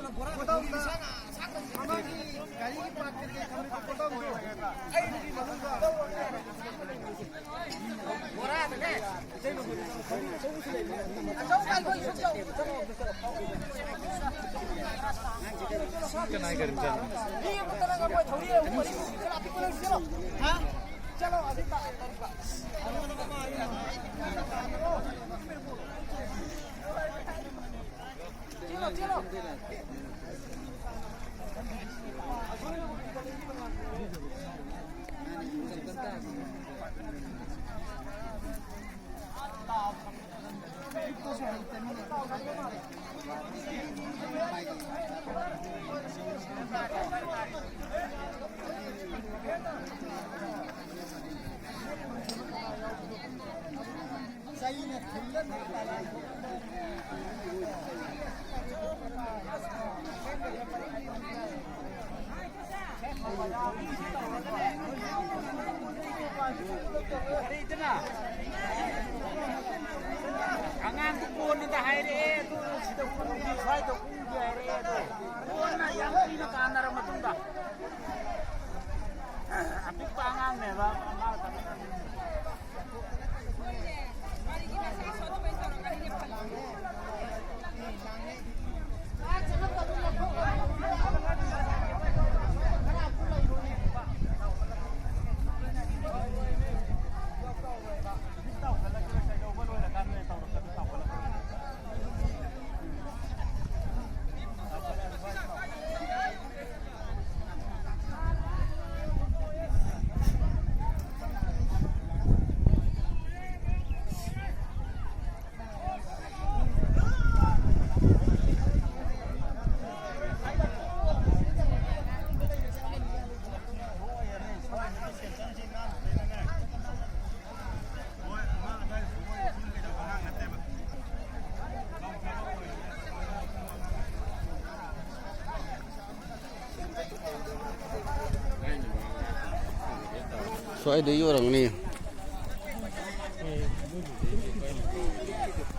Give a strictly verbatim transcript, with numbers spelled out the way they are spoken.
ꯒꯣꯗꯥꯎꯟꯗ ꯃꯃꯥꯡꯒꯤ ꯒꯥꯔꯤꯒꯤ ꯄꯥꯔꯠ ꯀꯩꯀꯩ ꯊꯝꯃꯤꯕ ꯒꯣꯗꯥꯎꯟꯗꯣ, ꯑꯩ ꯃꯅꯨꯡꯗ ꯕꯣꯔꯥꯗꯅꯦ꯫ ꯀꯅꯥꯒꯤ ꯒꯥꯔꯤ ꯃꯆꯥꯅꯣ? ꯍꯥ? ꯆꯠꯂꯣ, ꯑꯗꯨ ꯇꯥ-, ꯇꯥ-, ꯇꯥ-, ꯆꯦꯜꯂꯣ, ꯆꯦꯜꯂꯣ꯫ ꯑꯉꯥꯡꯗꯨ ꯀꯣꯟꯅꯗ ꯍꯥꯏꯔꯛꯑꯦ, ꯑꯗꯨ ꯁꯤꯗ ꯀꯨꯝꯒꯦ, ꯁ꯭ꯋꯥꯏꯗ ꯀꯨꯝꯒꯦ ꯍꯥꯏꯔꯛꯑꯦ, ꯑꯗꯣ ꯀꯣꯟꯅ ꯌꯥꯝ ꯀꯨꯏꯅ ꯀꯥꯟꯅꯔ ꯃꯇꯨꯡꯗ꯫ ꯑꯄꯤꯛꯄ ꯑꯉꯥꯡꯅꯦꯕ꯫ ꯁ꯭ꯋꯥꯏꯗꯩ ꯑꯣꯏꯔꯝꯒꯅꯤ꯫